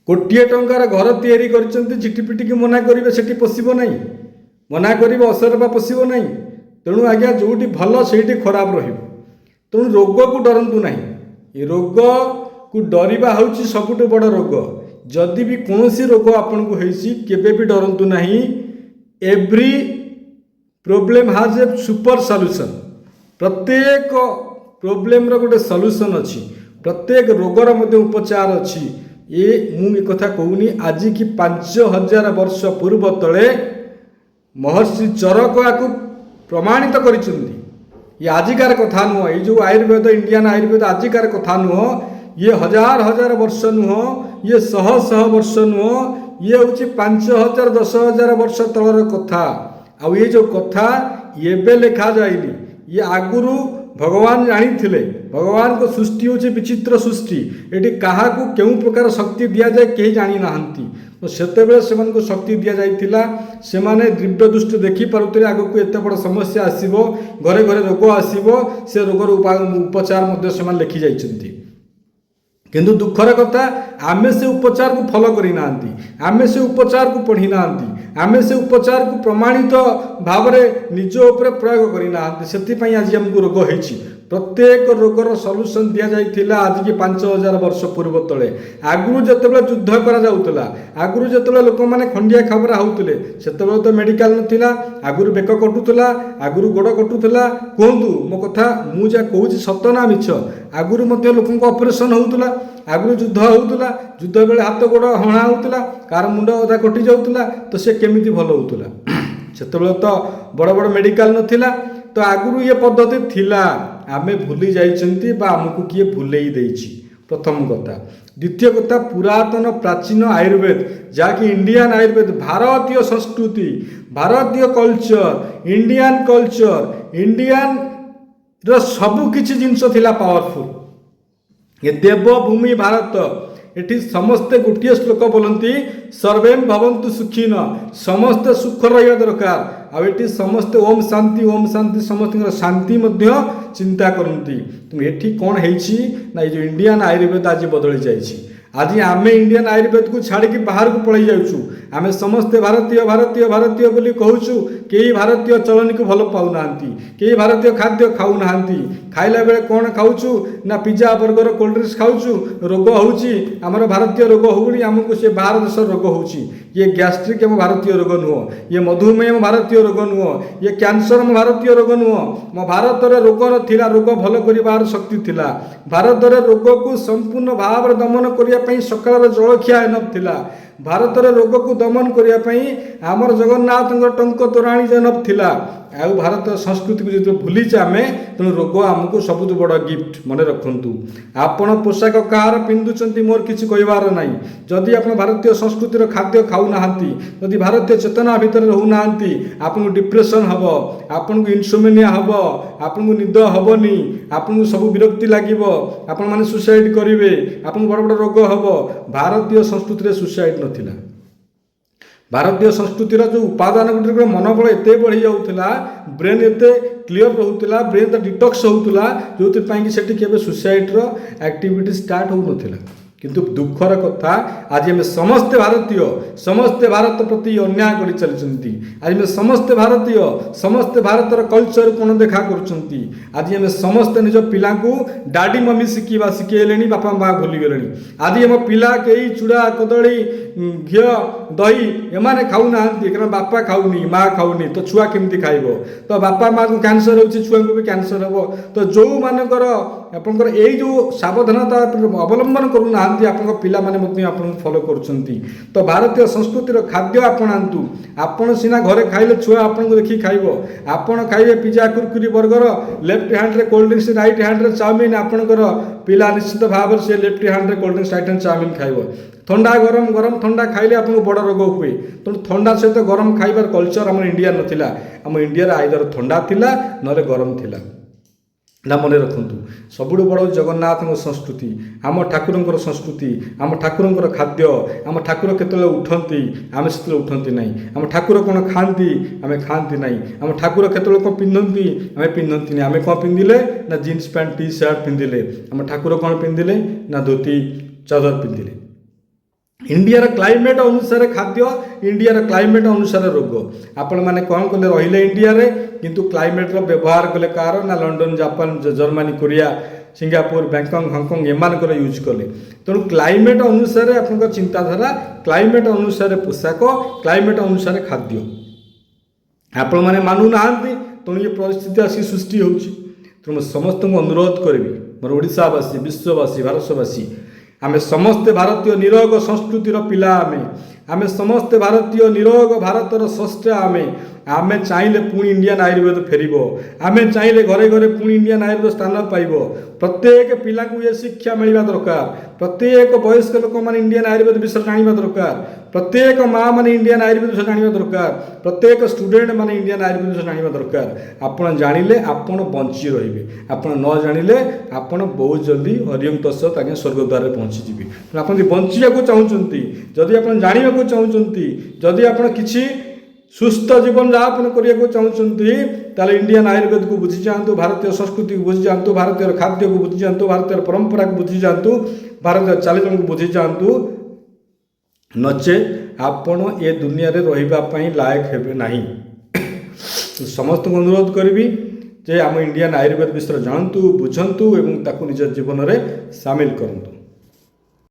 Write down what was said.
କୋଟିଏ ଟଙ୍କାର ଘର ତିଆରି କରିଛନ୍ତି, ଝିଟିପିଟିକି ମନା କରିବେ ସେଠି ପଶିବ ନାହିଁ, ମନା କରିବେ ଅସରପା ପଶିବ ନାହିଁ। ତେଣୁ ଆଜ୍ଞା, ଯେଉଁଠି ଭଲ ସେଇଠି ଖରାପ ରହିବ। ତେଣୁ ରୋଗକୁ ଡରନ୍ତୁ ନାହିଁ। ଏ ରୋଗକୁ ଡରିବା ହେଉଛି ସବୁଠୁ ବଡ଼ ରୋଗ। ଯଦି ବି କୌଣସି ରୋଗ ଆପଣଙ୍କୁ ହେଇଛି, କେବେ ବି ଡରନ୍ତୁ ନାହିଁ। Every problem has a super solution. ପ୍ରତ୍ୟେକ ପ୍ରୋବ୍ଲେମର ଗୋଟେ ସଲ୍ୟୁସନ୍ ଅଛି, ପ୍ରତ୍ୟେକ ରୋଗର ମଧ୍ୟ ଉପଚାର ଅଛି। ଏ ମୁଁ ଏ କଥା କହୁନି, ଆଜିକି 5000 ବର୍ଷ ପୂର୍ବ ତଳେ ମହର୍ଷି ଚରକ ଆକୁ ପ୍ରମାଣିତ କରିଛନ୍ତି। ଇଏ ଆଜିକାର କଥା ନୁହଁ। ଏଇ ଯେଉଁ ଆୟୁର୍ବେଦ, ଇଣ୍ଡିଆନ୍ ଆୟୁର୍ବେଦ ଆଜିକାର କଥା ନୁହଁ। ଇଏ ହଜାର ହଜାର ବର୍ଷ ନୁହଁ, ଇଏ ଶହ ଶହ ବର୍ଷ ନୁହଁ, ଇଏ ହେଉଛି 5000, 10,000 ବର୍ଷ ତଳର କଥା। ଆଉ ଏ ଯେଉଁ କଥା ଏବେ ଲେଖାଯାଇନି, ଇଏ ଆଗରୁ ଭଗବାନ ଜାଣିଥିଲେ। ଭଗବାନଙ୍କ ସୃଷ୍ଟି ହେଉଛି ବିଚିତ୍ର ସୃଷ୍ଟି। ଏଠି କାହାକୁ କେଉଁ ପ୍ରକାର ଶକ୍ତି ଦିଆଯାଏ, କେହି ଜାଣିନାହାନ୍ତି। ତ ସେତେବେଳେ ସେମାନଙ୍କୁ ଶକ୍ତି ଦିଆଯାଇଥିଲା, ସେମାନେ ଦିବ୍ୟ ଦୃଷ୍ଟି ଦେଖିପାରୁଥିଲେ ଆଗକୁ ଏତେ ବଡ଼ ସମସ୍ୟା ଆସିବ, ଘରେ ଘରେ ରୋଗ ଆସିବ। ସେ ରୋଗର ଉପଚାର ମଧ୍ୟ ସେମାନେ ଲେଖି ଯାଇଛନ୍ତି। କିନ୍ତୁ ଦୁଃଖର କଥା, ଆମେ ସେ ଉପଚାରକୁ ଫଲୋ କରିନାହାନ୍ତି, ଆମେ ସେ ଉପଚାରକୁ ପଢ଼ିନାହାନ୍ତି, ଆମେ ସେ ଉପଚାରକୁ ପ୍ରମାଣିତ ଭାବରେ ନିଜ ଉପରେ ପ୍ରୟୋଗ କରିନାହାନ୍ତି। ସେଥିପାଇଁ ଆଜି ଆମକୁ ରୋଗ ହେଇଛି। ପ୍ରତ୍ୟେକ ରୋଗର ସଲ୍ୟୁସନ୍ ଦିଆଯାଇଥିଲା ଆଜିକି 5000 ବର୍ଷ ପୂର୍ବ ତଳେ। ଆଗରୁ ଯେତେବେଳେ ଯୁଦ୍ଧ କରାଯାଉଥିଲା, ଆଗରୁ ଯେତେବେଳେ ଲୋକମାନେ ଖଣ୍ଡିଆ ଖାବରା ହେଉଥିଲେ, ସେତେବେଳେ ତ ମେଡ଼ିକାଲ ନଥିଲା। ଆଗରୁ ବେକ କଟୁଥିଲା, ଆଗରୁ ଗୋଡ଼ କଟୁଥିଲା। କୁହନ୍ତୁ, ମୋ କଥା ମୁଁ ଯାହା କହୁଛି ସତ ନା ମିଛ? ଆଗରୁ ମଧ୍ୟ ଲୋକଙ୍କ ଅପରେସନ୍ ହେଉଥିଲା। ଆଗରୁ ଯୁଦ୍ଧ ହେଉଥିଲା, ଯୁଦ୍ଧ ବେଳେ ହାତ ଗୋଡ଼ ହଣା ହେଉଥିଲା, କାହାର ମୁଣ୍ଡ ଅଧା କଟି ଯାଉଥିଲା, ତ ସେ କେମିତି ଭଲ ହେଉଥିଲା? ସେତେବେଳେ ତ ବଡ଼ ବଡ଼ ମେଡ଼ିକାଲ ନଥିଲା। ତ ଆଗରୁ ଇଏ ପଦ୍ଧତି ଥିଲା, ଆମେ ଭୁଲି ଯାଇଛନ୍ତି ବା ଆମକୁ କିଏ ଭୁଲେଇ ଦେଇଛି, ପ୍ରଥମ କଥା। ଦ୍ୱିତୀୟ କଥା, ପୁରାତନ ପ୍ରାଚୀନ ଆୟୁର୍ବେଦ, ଯାହାକି ଇଣ୍ଡିଆନ୍ ଆୟୁର୍ବେଦ, ଭାରତୀୟ ସଂସ୍କୃତି, ଭାରତୀୟ କଲଚର, ଇଣ୍ଡିଆନ୍ କଲଚର, ଇଣ୍ଡିଆନ୍ର ସବୁ କିଛି ଜିନିଷ ଥିଲା ପାୱାରଫୁଲ୍। ଏ ଦେବଭୂମି ଭାରତ, ଏଠି ସମସ୍ତେ ଗୋଟିଏ ଶ୍ଲୋକ ବୋଲନ୍ତି, ସର୍ବେ ଭବନ୍ତୁ ସୁଖିନ। ସମସ୍ତେ ସୁଖ ରହିବା ଦରକାର। ଆଉ ଏଠି ସମସ୍ତେ ଓମ୍ ଶାନ୍ତି, ଓମ୍ ଶାନ୍ତି, ସମସ୍ତଙ୍କର ଶାନ୍ତି ମଧ୍ୟ ଚିନ୍ତା କରନ୍ତି। ତେଣୁ ଏଠି କ'ଣ ହେଇଛି ନା, ଏଇ ଯେଉଁ ଇଣ୍ଡିଆନ୍ ଆୟୁର୍ବେଦ ଆଜି ବଦଳି ଯାଇଛି। ଆଜି ଆମେ ଇଣ୍ଡିଆନ୍ ଆୟୁର୍ବେଦକୁ ଛାଡ଼ିକି ବାହାରକୁ ପଳେଇ ଯାଉଛୁ। ଆମେ ସମସ୍ତେ ଭାରତୀୟ, ଭାରତୀୟ, ଭାରତୀୟ ବୋଲି କହୁଛୁ। କେହି ଭାରତୀୟ ଚଳନୀକୁ ଭଲ ପାଉନାହାନ୍ତି, କେହି ଭାରତୀୟ ଖାଦ୍ୟ ଖାଉନାହାନ୍ତି। ଖାଇଲା ବେଳେ କ'ଣ ଖାଉଛୁ ନା ପିଜା, ବର୍ଗର, କୋଲ୍ଡ ଡ୍ରିଙ୍କସ୍ ଖାଉଛୁ। ରୋଗ ହେଉଛି ଆମର, ଭାରତୀୟ ରୋଗ ହେଉନି ଆମକୁ, ସେ ବାହାର ଦେଶର ରୋଗ ହେଉଛି। ଇଏ ଗ୍ୟାଷ୍ଟ୍ରିକ୍ ଆମ ଭାରତୀୟ ରୋଗ ନୁହଁ, ଇଏ ମଧୁମେହ ଆମ ଭାରତୀୟ ରୋଗ ନୁହଁ, ଇଏ କ୍ୟାନ୍ସର ଆମ ଭାରତୀୟ ରୋଗ ନୁହଁ। ମୋ ଭାରତରେ ରୋଗ ନଥିଲା, ରୋଗ ଭଲ କରିବାର ଶକ୍ତି ଥିଲା। ଭାରତରେ ରୋଗକୁ ସମ୍ପୂର୍ଣ୍ଣ ଭାବରେ ଦମନ କରିବା ପାଇଁ ସକାଳର ଜଳଖିଆ ଏନଫ୍ ଥିଲା। ଭାରତରେ ରୋଗକୁ ଦମନ କରିବା ପାଇଁ ଆମର ଜଗନ୍ନାଥଙ୍କର ଟଙ୍କ ତୋରାଣୀ ଏନଫ୍ ଥିଲା। ଆଉ ଭାରତ ସଂସ୍କୃତିକୁ ଯେତେବେଳେ ଭୁଲିଛେ ଆମେ, ତେଣୁ ରୋଗ ଆମକୁ ସବୁଠୁ ବଡ଼ ଗିଫ୍ଟ। ମନେ ରଖନ୍ତୁ, ଆପଣ ପୋଷାକ କାହାର ପିନ୍ଧୁଛନ୍ତି ମୋର କିଛି କହିବାର ନାହିଁ। ଯଦି ଆପଣ ଭାରତୀୟ ସଂସ୍କୃତିର ଖାଦ୍ୟ ଖାଉନାହାନ୍ତି, ଯଦି ଭାରତୀୟ ଚେତନା ଭିତରେ ରହୁନାହାନ୍ତି, ଆପଣଙ୍କୁ ଡିପ୍ରେସନ୍ ହେବ, ଆପଣଙ୍କୁ ଇନସୋମେନିଆ ହେବ, ଆପଣଙ୍କୁ ନିଦ ହେବନି, ଆପଣଙ୍କୁ ସବୁ ବିରକ୍ତି ଲାଗିବ, ଆପଣମାନେ ସୁସାଇଡ଼ କରିବେ, ଆପଣଙ୍କୁ ବଡ଼ ବଡ଼ ରୋଗ ହେବ। ଭାରତୀୟ ସଂସ୍କୃତିରେ ସୁସାଇଡ଼ ନଥିଲା। ଭାରତୀୟ ସଂସ୍କୃତିର ଯେଉଁ ଉପାଦାନ ଗୁଡ଼ିକର ମନୋବଳ ଏତେ ବଢ଼ି ଯାଉଥିଲା, ବ୍ରେନ୍ ଏତେ କ୍ଲିଅର ରହୁଥିଲା, ବ୍ରେନ୍ ତ ଡିଟକ୍ସ ହେଉଥିଲା, ଯେଉଁଥିପାଇଁ କି ସେଠି କେବେ ସୁସାଇଡ଼ର ଆକ୍ଟିଭିଟି ଷ୍ଟାର୍ଟ ହେଉନଥିଲା। କିନ୍ତୁ ଦୁଃଖର କଥା, ଆଜି ଆମେ ସମସ୍ତେ ଭାରତୀୟ, ସମସ୍ତେ ଭାରତ ପ୍ରତି ଅନ୍ୟାୟ କରି ଚାଲିଛନ୍ତି। ଆଜି ଆମେ ସମସ୍ତେ ଭାରତୀୟ, ସମସ୍ତେ ଭାରତର କଲଚରକୁ ଅଣଦେଖା କରୁଛନ୍ତି। ଆଜି ଆମେ ସମସ୍ତେ ନିଜ ପିଲାଙ୍କୁ ଡାଡି ମମି ଶିଖିବା ଶିଖେଇଲେଣି, ବାପା ମା ଭୁଲିଗଲେଣି। ଆଜି ଆମ ପିଲା କେହି ଚୁଡ଼ା, କଦଳୀ, ଘିଅ, ଦହି ଏମାନେ ଖାଉନାହାନ୍ତି, କାରଣ ବାପା ଖାଉନି, ମା ଖାଉନି, ତ ଛୁଆ କେମିତି ଖାଇବ? ତ ବାପା ମାଆକୁ କ୍ୟାନ୍ସର ହେଉଛି, ଛୁଆଙ୍କୁ ବି କ୍ୟାନ୍ସର ହେବ। ତ ଯେଉଁମାନଙ୍କର ଆପଣଙ୍କର ଏଇ ଯେଉଁ ସାବଧାନତା ଅବଲମ୍ବନ କରୁନାହାନ୍ତି, ଆପଣଙ୍କ ପିଲାମାନେ ମଧ୍ୟ ଆପଣଙ୍କୁ ଫଲୋ କରୁଛନ୍ତି। ତ ଭାରତୀୟ ସଂସ୍କୃତିର ଖାଦ୍ୟ ଆପଣାନ୍ତୁ। ଆପଣ ସିନା ଘରେ ଖାଇଲେ ଛୁଆ ଆପଣଙ୍କୁ ଦେଖିକି ଖାଇବ। ଆପଣ ଖାଇବେ ପିଜା, କୁରକୁରି, ବର୍ଗର, ଲେଫ୍ଟ ହ୍ୟାଣ୍ଡରେ କୋଲ୍ଡ ଡ୍ରିଙ୍କସ୍, ରାଇଟ୍ ହ୍ୟାଣ୍ଡରେ ଚାଉମିନ୍, ଆପଣଙ୍କର ପିଲା ନିଶ୍ଚିତ ଭାବରେ ସେ ଲେଫ୍ଟ ହ୍ୟାଣ୍ଡରେ cold drinks, right hand chow mein ଖାଇବ। ଥଣ୍ଡା ଗରମ, ଗରମ ଥଣ୍ଡା ଖାଇଲେ ଆପଣଙ୍କୁ ବଡ଼ ରୋଗ ହୁଏ। ତେଣୁ ଥଣ୍ଡା ସହିତ ଗରମ ଖାଇବାର କଲଚର ଆମର ଇଣ୍ଡିଆ ନଥିଲା। ଆମ ଇଣ୍ଡିଆରେ ଆଇଦର ଥଣ୍ଡା ଥିଲା, ନହେଲେ ଗରମ ଥିଲା ନା। ମନେ ରଖନ୍ତୁ, ସବୁଠୁ ବଡ଼ ହେଉଛି ଜଗନ୍ନାଥଙ୍କ ସଂସ୍କୃତି, ଆମ ଠାକୁରଙ୍କର ସଂସ୍କୃତି, ଆମ ଠାକୁରଙ୍କର ଖାଦ୍ୟ। ଆମ ଠାକୁର କେତେବେଳେ ଉଠନ୍ତି, ଆମେ ସେତେବେଳେ ଉଠନ୍ତି ନାହିଁ। ଆମ ଠାକୁର କ'ଣ ଖାଆନ୍ତି, ଆମେ ଖାଆନ୍ତି ନାହିଁ। ଆମ ଠାକୁର କେତେବେଳେ କ'ଣ ପିନ୍ଧନ୍ତି, ଆମେ ପିନ୍ଧନ୍ତିନି। ଆମେ କ'ଣ ପିନ୍ଧିଲେ ନା ଜିନ୍ସ ପ୍ୟାଣ୍ଟ, ଟି ସାର୍ଟ ପିନ୍ଧିଲେ। ଆମ ଠାକୁର କ'ଣ ପିନ୍ଧିଲେ ନା ଧୋତି ଚାଦର ପିନ୍ଧିଲେ। ଇଣ୍ଡିଆର କ୍ଲାଇମେଟ୍ ଅନୁସାରେ ଖାଦ୍ୟ, ଇଣ୍ଡିଆର କ୍ଲାଇମେଟ୍ ଅନୁସାରେ ରୋଗ। ଆପଣମାନେ କ'ଣ କଲେ? ରହିଲେ ଇଣ୍ଡିଆରେ, କିନ୍ତୁ କ୍ଲାଇମେଟ୍ର ବ୍ୟବହାର କଲେ କାହାର ନା London, Japan, Germany, Korea, Singapore, Bangkok, Hong Kong, ଏମାନଙ୍କର ୟୁଜ୍ କଲେ। ତେଣୁ କ୍ଲାଇମେଟ୍ ଅନୁସାରେ ଆପଣଙ୍କ ଚିନ୍ତାଧାରା, କ୍ଲାଇମେଟ୍ ଅନୁସାରେ ପୋଷାକ, କ୍ଲାଇମେଟ୍ ଅନୁସାରେ ଖାଦ୍ୟ। ଆପଣମାନେ ମାନୁନାହାନ୍ତି, ତେଣୁ ଏ ପରିସ୍ଥିତି ଆସି ସୃଷ୍ଟି ହେଉଛି। ତେଣୁ ମୁଁ ସମସ୍ତଙ୍କୁ ଅନୁରୋଧ କରିବି, ମୋର ଓଡ଼ିଶାବାସୀ, ବିଶ୍ୱବାସୀ, ଭାରତବାସୀ, ଆମେ ସମସ୍ତେ ଭାରତୀୟ ନିରୋଗ ସଂସ୍କୃତିର ପିଲା। ଆମେ ସମସ୍ତେ ଭାରତୀୟ, ନିରୋଗ ଭାରତର ସ୍ରଷ୍ଟା ଆମେ। ଆମେ ଚାହିଁଲେ ପୁଣି ଇଣ୍ଡିଆନ୍ ଆୟୁର୍ବେଦ ଫେରିବ। ଆମେ ଚାହିଁଲେ ଘରେ ଘରେ ପୁଣି ଇଣ୍ଡିଆନ୍ ଆୟୁର୍ବେଦ ସ୍ଥାନ ପାଇବ। ପ୍ରତ୍ୟେକ ପିଲାଙ୍କୁ ଏ ଶିକ୍ଷା ମିଳିବା ଦରକାର। ପ୍ରତ୍ୟେକ ବୟସ୍କ ଲୋକମାନେ ଇଣ୍ଡିଆନ୍ ଆୟୁର୍ବେଦ ବିଷୟରେ ଜାଣିବା ଦରକାର। ପ୍ରତ୍ୟେକ ମା ମାନେ ଇଣ୍ଡିଆନ୍ ଆୟୁର୍ବେଦ ବିଷୟରେ ଜାଣିବା ଦରକାର। ପ୍ରତ୍ୟେକ ଷ୍ଟୁଡେଣ୍ଟ ମାନେ ଇଣ୍ଡିଆନ୍ ଆୟୁର୍ବେଦ ବିଷୟରେ ଜାଣିବା ଦରକାର। ଆପଣ ଜାଣିଲେ ଆପଣ ବଞ୍ଚି ରହିବେ। ଆପଣ ନ ଜାଣିଲେ ଆପଣ ବହୁତ ଜଲ୍ଦି ହରିଓಂ ତତ୍ସତ୍ ଆଜ୍ଞା, ସ୍ୱର୍ଗଦ୍ୱାରରେ ପହଞ୍ଚିଯିବେ। ତେଣୁ ଆପଣ ଯଦି ବଞ୍ଚିବାକୁ ଚାହୁଁଛନ୍ତି, ଯଦି ଆପଣ ଜାଣିବାକୁ ଚାହୁଁଛନ୍ତି, ଯଦି ଆପଣ କିଛି ସୁସ୍ଥ ଜୀବନ ଯାପନ କରିବାକୁ ଚାହୁଁଛନ୍ତି, ତାହେଲେ ଇଣ୍ଡିଆନ୍ ଆୟୁର୍ବେଦକୁ ବୁଝିଯାଆନ୍ତୁ, ଭାରତୀୟ ସଂସ୍କୃତିକୁ ବୁଝିଯାଆନ୍ତୁ, ଭାରତୀୟ ଖାଦ୍ୟକୁ ବୁଝିଯାଆନ୍ତୁ, ଭାରତୀୟ ପରମ୍ପରାକୁ ବୁଝିଯାଆନ୍ତୁ, ଭାରତୀୟ ଚାଲିଚଳନକୁ ବୁଝିଯାଆନ୍ତୁ। ନଚେତ୍ ଆପଣ ଏ ଦୁନିଆରେ ରହିବା ପାଇଁ ଲାୟକ ହେବେ ନାହିଁ। ସମସ୍ତଙ୍କୁ ଅନୁରୋଧ କରିବି ଯେ ଆମ ଇଣ୍ଡିଆନ୍ ଆୟୁର୍ବେଦ ବିଷୟରେ ଜାଣନ୍ତୁ, ବୁଝନ୍ତୁ ଏବଂ ତାକୁ ନିଜ ଜୀବନରେ ସାମିଲ କରନ୍ତୁ।